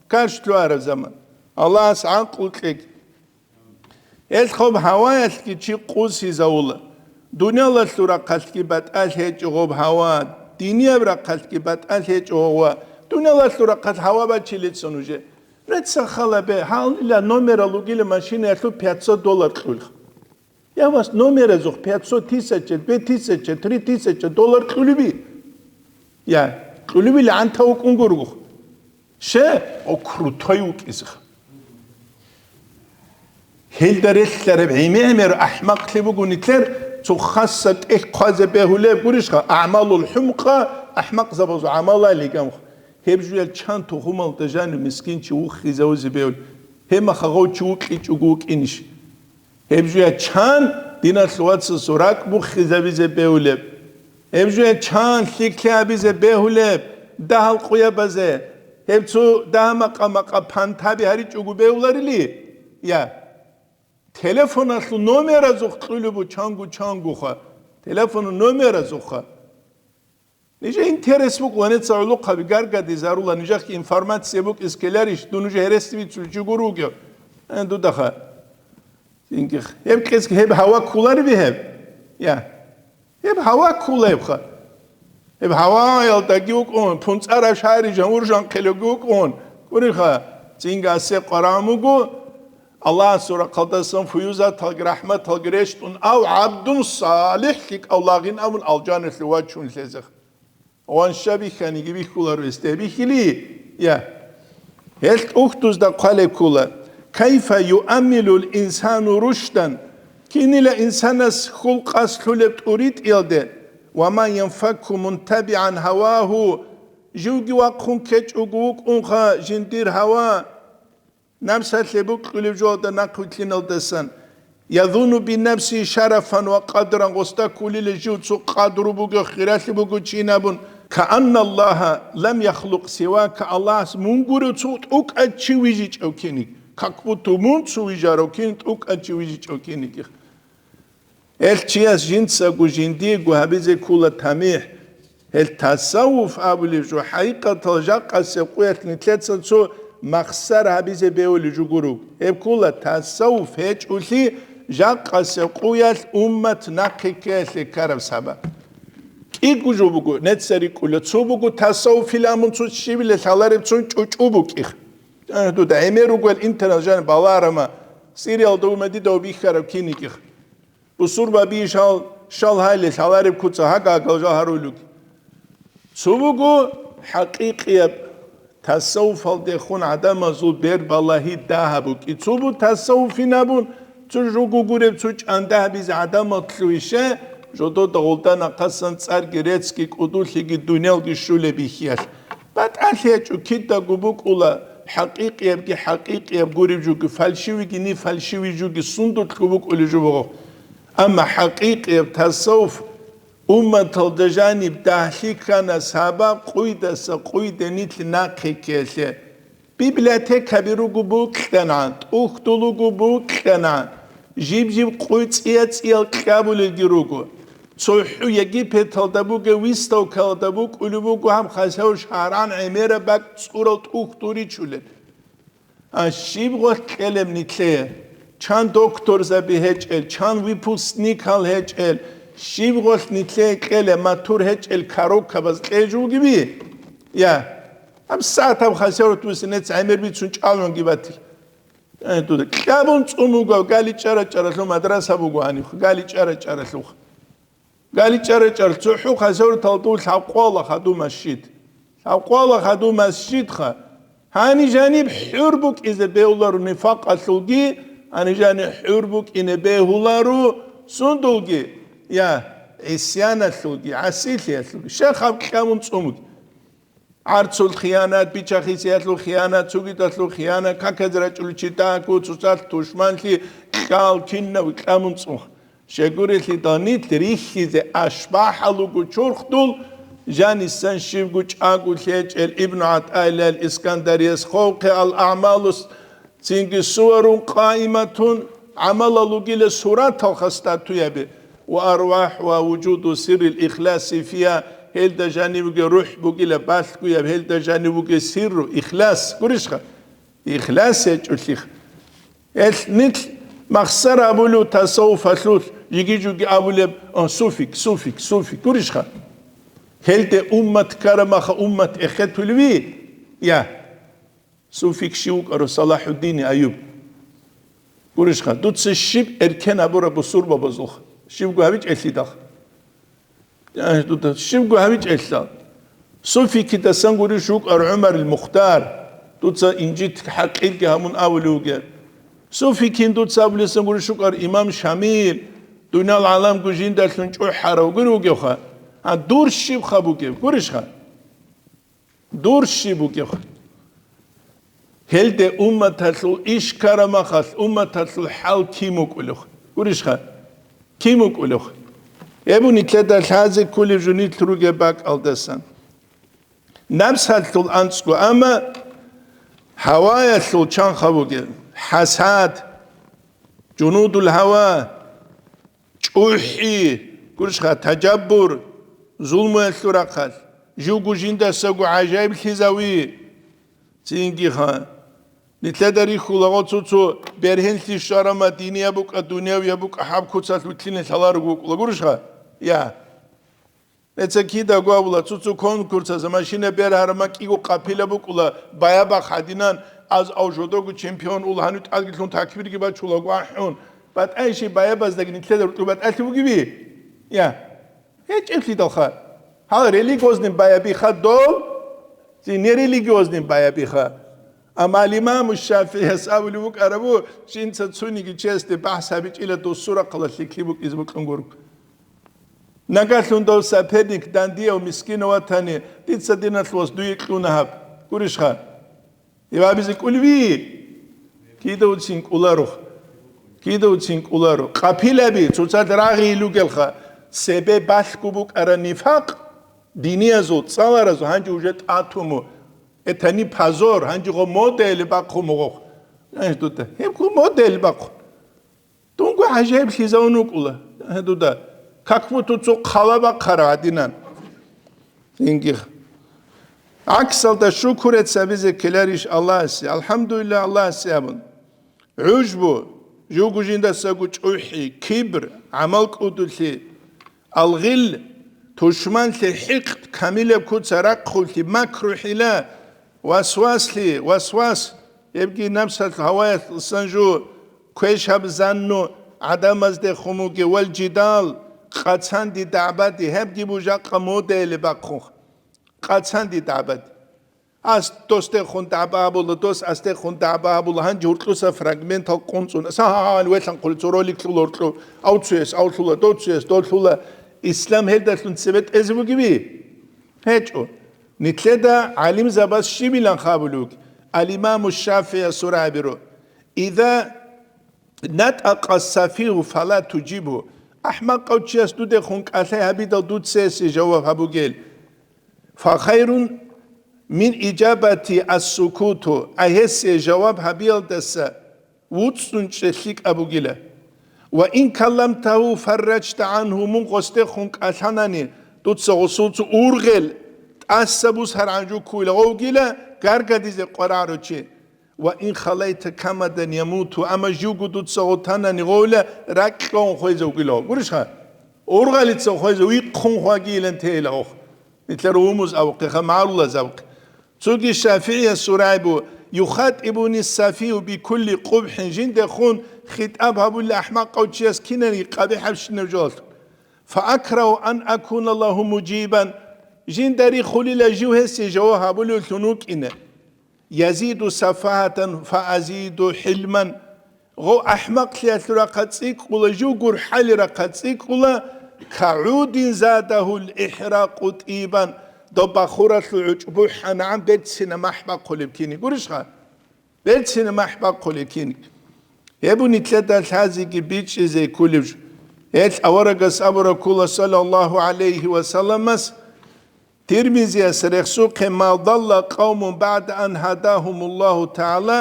карш лъугьараб заман. Аллагьас гӀакълу кьеги. Гьелъ хоб гьаваялъги чи къусизавула. Дуниялалъул рахъалъги батӀалъ гьечӀо гъоб гьава, динияб рахъалъги батӀалъ гьечӀо гъова. Дуниялалъул рахъалъ гьава бачилица нужее. Реца хала бе, гьалила номерал ругила машинаялъул пятьсот доллар кьулха. Я вас номеразухъ пятьсот тысяча, две тысячи, три тысячи доллар кьулеби? Я, кьулебили гӀанта вукӀун гургух. Ше, о, крутой вукӀизеха. Гьелда релълъараб гӀемер-гӀемер ахӀмакълъи буго нилъер, цо хасса тӀехь хъвазе бегьулеб гурищха, агӀмалул хӀумка, ахӀмакъзабазул гӀамалал лигамха. Гьеб жуял чан тухумалда жанив мискинчи вуххизавизе бегьулеб? Гьеб махагъав чи вукьичӀого вукӀинищ? Гьеб жуя чан диналъ вацасул ракӀ буххизабизе бегьулеб? Гьеб жуя чан лъикӀлъи гьабизе бегьулеб дагьал къуябазе? Гьеб цо дагьа-макъа-макъа пантаби гьаричӀого бегьуларили? Я. Телефоналъул номеразухъ кьулеб бу чанго-чангоха. Телефонул номеразухъа. Нижер интерес букӀ, ванеца гӀолохъаби гаргадизарула, нижехъе информация букӀиз ккеларищ, дун нуж гьересизе бицулев чи гуро вугев? Э, дудаха. Цинги гьеб кьецӀ гьеб гьава кколариби гьеб? Я. Гьеб гьава кколебха. Гьеб гьаваялдаги вукӀун, пунцӀарав шагьри жанур жанхъилевги вукӀун. Гуриха, цинги асе къварагӀун вуго, Аллагьасул рахъалдасан фуюзаталги рахӀматалги рещтӀун, ав гӀабдун салихӀ лъикӀав лагъин абун алжаналъе вачун лъезех. Ванща бихьаниги бихьулар весте бихьили, я. Гьел тӀухьдузда хъвалеб ккола: «Кайфа юаммилул инсану рушдан?» Кинила инсанас хьул къаслъулеб тӀуритӀиялде, «Ва ман янфакку мунтабигӀан гьавагьу», живги вахъун ккечӀого вукӀунха жиндир гьава, Напсалъе букьулеб жоялда нахъвилълъиналдасан, язуну бинапси шарафан ва къадран, гъосда кколила жив цо къадру буго, хиралъи буго чин абун, каанналлагьа лам яхлукъ сивака, Аллагьас мун гурев цо тӀокӀав чи вижичӀав киниг, как будто мун цо вижарав кин, тӀокӀав чи вижичӀав кинигих. Гьел чияс жинцаго жиндиего гьабизе ккола тамихӀ. Гьел тасаввуф абулеб жо хӀакъикъатал жакъасеб къуялъ нилъеца цо махсар гьабизе бегьулеб жо гуро. Гьеб ккола тасаввуф гьечӀолъи жакъасеб къуялъ уммат нахъе ккеялъе ккараб сабаб. КӀиго жо буго, нецца рикӀкӀула, цо буго тасаввуфил амун цо щибила лъалареб цун чӀучӀу букӀих. Э, дуда гӀемер ругел интернет жаниб баларама, Сириялда вума дида бихьараб кинигих. Бусурбаби шал, шал гьайли лъалареб куца гьагагал жал гьарулуги. Цо буго хӀакъикъияб тасаввуфалдехун гӀадамазул бер балагьи дагьаб букӀи. Цо бу тасаввуфин абун, цо жугу гуреб, цо чӀанда гьабизе гӀадамал лъугьище, жодода гъулда нахъасан цӀарги реццги кӀудулъиги дунялги щулеб бихьиялъ. БатӀалъи гьечӀо, кидаго букӀула хӀакъикъиябги хӀакъикъияб гуреб жуги, фальшивиги ни фальшивий жуги, сундулъго букӀулеб жо буго. Амма хӀакъикъияб тасаввуф умматалда жаниб дагьлъи ккана сабаб къуйдаса къуйде нилъ нахъе ккеялъе. Библиотекаби руго букьана, тӀухьдул руго букьана, жиб-жиб къуй цӀия-цӀиял кьабулелги руго. ЦохӀу Египеталда бугеб выставкалда букӀулеб буго гьаб хасав шагьаран гӀемераб бакӀ цӀурал тӀухьдул ричулел. А щиб гъолъ кьелеб нилъее? Чан докторзаби гьечӀел, чан выпускникал гьечӀел, щиб гъолъ нилъее кьелеб, матур гьечӀел коробкабаз кье жугиби? Я, гьаб сагӀат гьаб хасават бусе нец гӀемер бицун чӀалгӀунги батила. Э, дуда, кьабун цӀун вуго, гали чӀара-чӀаралъув мадраса буго гьаниб, гали чӀара-чӀаралъув. Гали чӀара-чӀарал цохӀо хасавруталда лъабкъола хадув масжид. Лъабкъола хадув масжидха. Гьани жаниб хӀур букӀизе бегьуларо нифакъалъулги, гьани жаниб хӀур букӀине бегьуларо сундулги, я, гӀисяналъулги, гӀасилъиялъулги. Щай хаб кьабун цӀун буги. ГӀарцул хиянат, бича-хисиялъул хиянат, цогидалъул хиянат, каказе рачӀулев чи тӀаго, цоцалъ тушманлъи, кьал, кинаб кьамун цӀух. Щайгурелъул дагьнилъ рихьизе ашбахӀал руго чурхдул, жанисан щибго чӀаго лъечӀел Ибну ГӀатаилал Искандарияс хъвавухъе ал-АгӀмалус, цинги суварун къаиматун, гӀамалал ругила сураталха статуяби, ва арвахӀ ва вужуду сиррил ихласи фиа, гьелда жанив вугев рухӀ бугила балъгояб, гьелда жанив вугев сирру, ихлас, гурищха? Ихлас гьечӀолъих. Гьелъ нилъ махсар абулев тасаввуфалъулъ жиги-жуги абулеб, а, суфик, суфик, суфик, гурищха? Гьелде уммат ккарамаха уммат эхетулеви? Я. Суфик щив вукӀарав Салахьуддини Аюб? Гурищха, дуца щиб эркен абураб бусурбабазулха? Щибго гьабичӀелъидал? Э, дуда щибго гьабичӀелъал? Суфикидасан гурищ вукӀар ГӀумарил Мухтар, дуца инжит хӀакъирги гьабун абулев вугев. Суфикин дуца абулесан гурищ вукӀар имам Шамил, дуниял гӀаламго жиндалъун чӀухӀарав гури вугевха? А дур щибха бугев? Гурищха? Дур щиб бугев? Гьелде умматалъул иш ккарамахалъ, умматалъул хӀал кин вукӀулев? Гурищха? Кин вукӀулев? Гьеб нилъеда лъазе кколеб жо нилъ ругеб бакӀалдасан. Напсалъул анцӀго, амма гьаваялъул чанха бугеб, хӀасад, жунудул гьава, чӀухӀи, гурищха, тажаббур, зулмуялъул рахъалъ, живго жиндасаго гӀажаиблъизави. Цингиха, нилъеда рихьулаго цо-цо бергьенлъи щварама, динияб букӀа, дунявияб букӀа, гьаб куцалъ вилълъине лъаларого вукӀула, гурищха? Я. Эца кидаго абула, цо-цо конкурсаза машина бергьарама кӀиго къапила букӀула, баябахъ гьадинан, аз ав жодого чемпион ула, гьанив тӀадгилъун такбирги бачулаго ахӀун. БатӀайщи баябаздаги нилъеда рукӀи батӀалъи бугеби? Я. ГьечӀеблъидалха. Гьал религиозный баябиха дол, ци нерелигиозный баябиха. Амма ал-Имаму ШафигӀияс абулев вукӀарабу, жинца цониги чиясде бахӀс гьабичӀила досул рахъалъ лъикӀлъи букӀизе бокьун гуро. Нагагьлъун дов соперник дандияв мискинав ватани, дица диналъувас дуе кьуна гьаб. Гурищха? Гьеб абизе кӀулеви? Кидавцин кӀуларо. Кидавцин кӀуларо. Къапилаби, цоцазда рагъи илугелха, цебе балъго букӀара нифакъ, диниязул, цӀаларазул, гьанже уже тӀатуму. Это не позор, гьанже гъо модаялъе бахъун буго. Знаешь, тут, гьеб гъо модаялъе бахъун. Дунго гӀажаиблъизавун вукӀула, гье, дуда, как будто цо хъала бахъара гьадинан. Ингих. ГӀаксалда шукурец гьабизе ккеларищ Аллагьасе, алхӀамдулиллагь Аллагьасе абун. ГӀужбу, жугу жиндасаго чӀухӀи, кибр, гӀамал кӀудулъи, алгъил, тушманлъи, хӀикъд, камилаб куца рахъулъи, макру-хӀила, васваслъи, васвас, гьебги напсалъ гьаваялъсан жо, квешаб занну гӀадамаздехун бугеб, вал жидал, къацанди дагӀбади, гьебги бужахъа модаялъе бахъун. Къацанди дагӀбади. Ас досдехун дагӀба гьабула, дос асдехун дагӀба гьабула, гьанже гьуркьуса фрагментал къунцӀун. Сагьан велъанхъули цо ролик лъула гьуркьу, ав цуяс ав лъула, дов цуяс дов лъула. Ислам гьелдалъун цебетӀезе бугеби? ГьечӀо. Нилъеда гӀалимзабаз щибилан абулев вуго, ал-Имаму ШафигӀияс гьабураб: «Иза натӀакъа сафигьу фала туджибгьу». АхӀмакъав чияс дудехун кӀалъай гьабидал дуца гьесие жаваб гьабугел. «Фахайрун мин иджабати ас-сукуту», а гьесие жаваб гьабиялдаса вуцӀцӀун чӀе лъикӀаб бугила. «Ва ин калламтагьу фарраджта гӀангьу», мун гъосдехун кӀалъанани, дуца гъосулцу ургъел, тӀаса бусаргӀан жуккуйла гъовгила, гаргадизе къварагӀарав чи. «Ва ин халайта камадан ямуту», амма живго дуца гъотанани гъовла, ракьун хвезе вугила. Гурищха? Ургъалица хвезе вихъун хвагийилан тейила гъох. Нилъер умуз абухъе, ха, марулаз абухъе. Цоги ШафигӀияс гьурайбу: «Юхатибуни сафигьу бикулли къубхӀин», жиндехун хитӀаб гьабули ахӀмакъав чияс кинаниги къабихӀабщинаб жоялъ. «Фа акрагьу ан акуна лагьу муджибан», жинда рихулила жив гьесие жаваб гьабулевлъун вукӀине. «Язиду сафагьатан фа азиду хӀилман». Гъов ахӀмакълъиялъул рахъа цӀикӀкӀула, жив гурхӀали рахъа цӀикӀкӀула, «кагӀудин задагьул ихӀракъу тӀибан», доб бахуралъул гӀучӀ бухӀанагӀан берцина махӀ бахъулеб кини. Гурищха? Берцина махӀ бахъулеб кини. Гьеб нилъеда лъазеги бичӀчӀизе кколеб жо. Гьел аварагас абураб ккола, саллаллагьу гӀалайгьи ва салламас, Тирмизияс рехсухъе: «Ма далла къавмун багӀда ан гьадагьумуллагьу тагӀала»,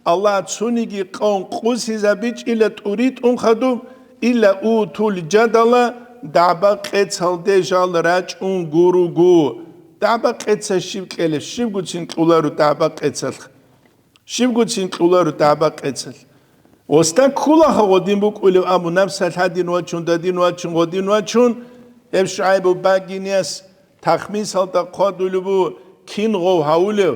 Аллагь цониги къавм къусизабичӀила тӀури тӀун хадуб, «илла утул жадала», дагӀба-къецалде жал рачӀун гуруго. ДагӀба-къецал щиб кьелеб? Щибгуцин кьоларо дагӀба-къецал? Щибгуцин кьоларо дагӀба-къецал? Оста кколаха гъодин букӀулев абу, напсалъ гьадин вачун, дадин вачун, гъодин вачун, гьеб ШугӀайбу багиниас тахмисалда хъвадулеб бу, кин гъов гьавулев?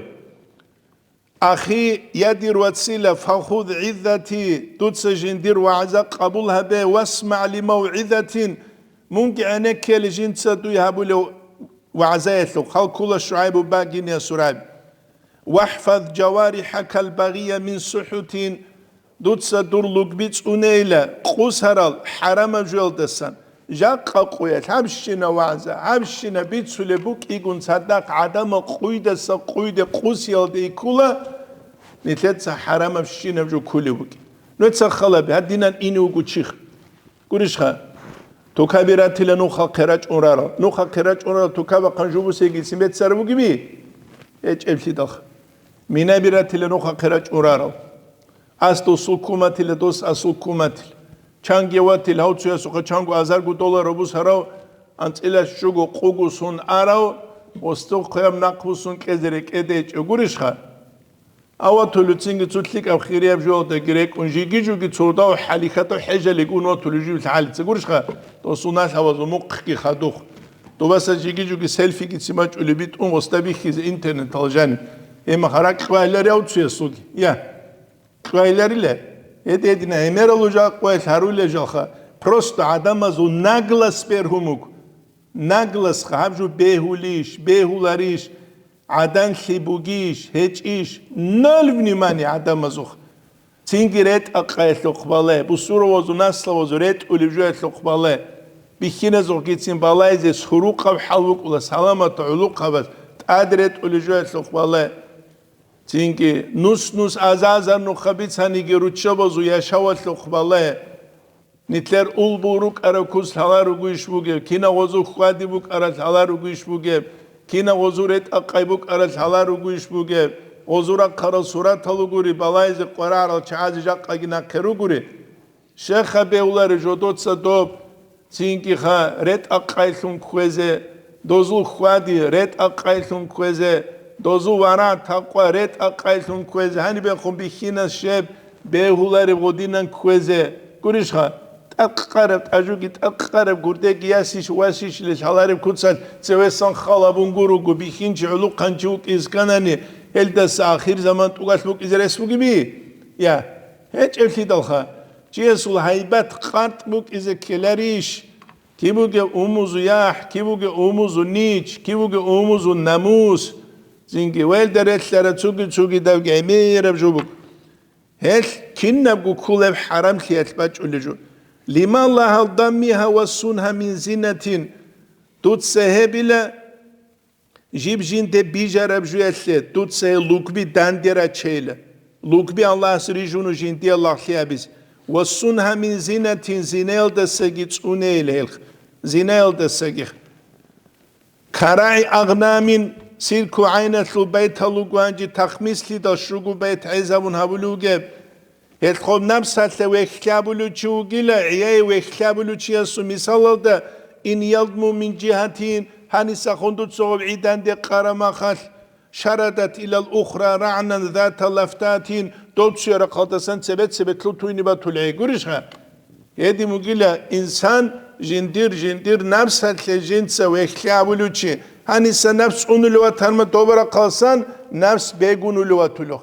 Ахи, я дир вацила, фахуд гӀиззати, дуца жиндир вагӀза къабул гьабе, васмагӀ ли мавгӀизатин, мунги гӀенеккел жинца дуй гьабулев вагӀзаялъухъ, хал ккола ШугӀайбу багиния Сурайб. ВахӀфаз жаварихӀакал багъия мин сухӀутин, дуца дур лугби цӀунейила, къусарал, хӀарамаб жоялдасан, жакъа къуялъ гьабщина вагӀза, гьабщина бицулеб букӀигун цадахъ гӀадамал къуйдаса къуйде къусиялде иккула, нилъеца хӀарамабщинаб жо ккулеб букӀин. Нужеца халаби, гьадинан ине вуго чихъ. Гурищха? Тукаби ратила нухалхъе рачӀун рарал. Нухалхъе рачӀун рарал тукабахъан жубусеги цин беццараб бугеби? ГьечӀеблъидалха. Минаби ратила нухалхъе рачӀун рарал. Ас досул куматила, дос асул куматила. Чанги ватил гьав цуясухъа чанго азарго доллар рабус гьарав, анцӀила щуго къуго сун арав, гъостухъ хъуяб нахъ бусун кьезе рекӀеде гьечӀев гурищха? Аватулев цинги цо лъикӀаб хирияб жоялдаги рекӀун, жиги-жуги цо дав хӀалихьатав хӀежалигун ватулев жив лъагӀалица гурищха, досул налъавазул мухъги хадух. Добаса жиги-жуги селфиги цимачӀулеб битӀун гъосда бихьизе интернетал жаниб. Гьеб мехалъ ракь кьвайиларияв цуясулги. Я, кьвайиларила. Гьедин-гьедин гӀемерал жакъвай лъарулел жалха. Просто гӀадамазул наглость бергьун буго. Наглость гьаб жо бегьулищ, бегьуларищ? ГӀаданлъи бугищ, гьечӀищ, ноль внимание гӀадамазухъ. Цинги ретӀа-къайилъухъ балай, бусурбабазул наслабазул ретӀулеб жоялъухъ балай. Бихьиназухъгицин балайзе сурукъаб хӀал букӀула, саламат гӀолохъабаз тӀад ретӀулеб жоялъухъ балай. Цинги нус-нус аза-азар нухъа бицаниги руччабазул яшавалъухъ балай. Нилъер улбул рукӀараб куц лъала ругуйищ бугеб, кинаб гъозу хьвади букӀарал лъала ругуйищ бугеб, кинаб гъозу ретӀа-къай букӀарал лъала ругуйищ бугеб, гъозу рахъарал суратал ругури, балайзе къварагӀарал чагӀазе жакъаги нахъе ругури. Щеха бегьулари жодоца доб, цинги-ха ретӀа-къайлъун кквезе, дозул хьвади ретӀа-къайлъун кквезе, дозул варагӀ-такъва ретӀа-къайлъун кквезе, гьанибехун бихьинас щеб бегьулареб гъодинан кквезе. Гурищха, тӀакъараб тӀажуги, тӀакъараб гурдеги ясищ-васищ лъалареб куцалъ цевесан хал абун гуруго, бихьинчи гӀулухъанчи вукӀиз кканани, гьелдаса ахирзаман тӀугалъ букӀизе рес бугеби? Я, гьечӀеблъидалха, чиясул гьайбат къартӀ букӀизе ккеларищ? Киб бугеб умузу яхӀ, киб бугеб умузу нич, киб бугеб умузу намус? Цинги велда релълъараб цуги-цугидабги гӀемераб жо буго. Гьелъ кинабго кколеб хӀарамлъиялъ бачӀулеб жо. Лима лагьал даммиха ва сунха мин зинатин. Дуца гьебила, жиб жинде бижараб жуялъе дуца гьел лугби данде рачейила, лугби Аллагьас рижуну жиндие лагълъи абизе, ва сунха мин зинатин, зинаялдасаги цӀунейила гьелх, зинаялдасаги. КарагӀи агънамин, цирку гӀайналъул байтал руго гьанже тахмислъидал щуго байт гӀезабун гьабулев вугеб. Гьелъ хоб напсалъе вехлъабулев чи вугила, гӀияе вехлъабулев чиясул мисалалда, ин ядму мин жигьатин, гьанисахун дуцагъаб гӀиданде къарамахалъ, шарадат илал ухра рагӀнан зата лафтатин, дов цуя рахъалдасан цебе-цебетлъун туйни батулгӀе. Гурищха? Гьедин вугила инсан жиндир-жиндир напсалъе жинца вехлъабулев чи, гьаниса напс цӀунулев ватанма добарахъалсан напс бегунулев ватулев.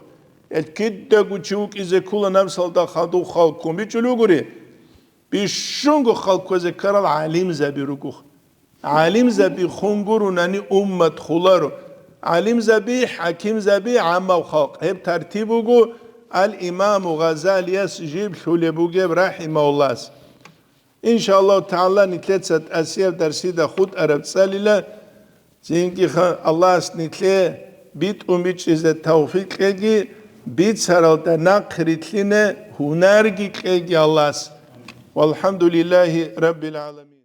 Гьел кидаго чи вукӀизе ккола напсалда хадув халккун бичӀчӀулев вугури, бищунго халкквезе ккарал гӀалимзаби руго. ГӀалимзаби хун гурунани уммат хуларо. ГӀалимзаби, хӀакимзаби, гӀаммав халкъ. Гьеб тартиб буго ал-Имаму Гъазалияс жиб лъулеб бугеб, рахӀимагьуллагьас. Иншааллагьу тагӀала, нилъеца тӀасияб дарсида хутӀараб цӀалила. Цинги ха-, Аллагьас нилъе битӀун бичӀчӀизе тавфикъ кьеги, бицаралда нахъ рилълъине гьунарги кьеги Аллагьас. Валхамдулиллагьи раббил гӀаламин.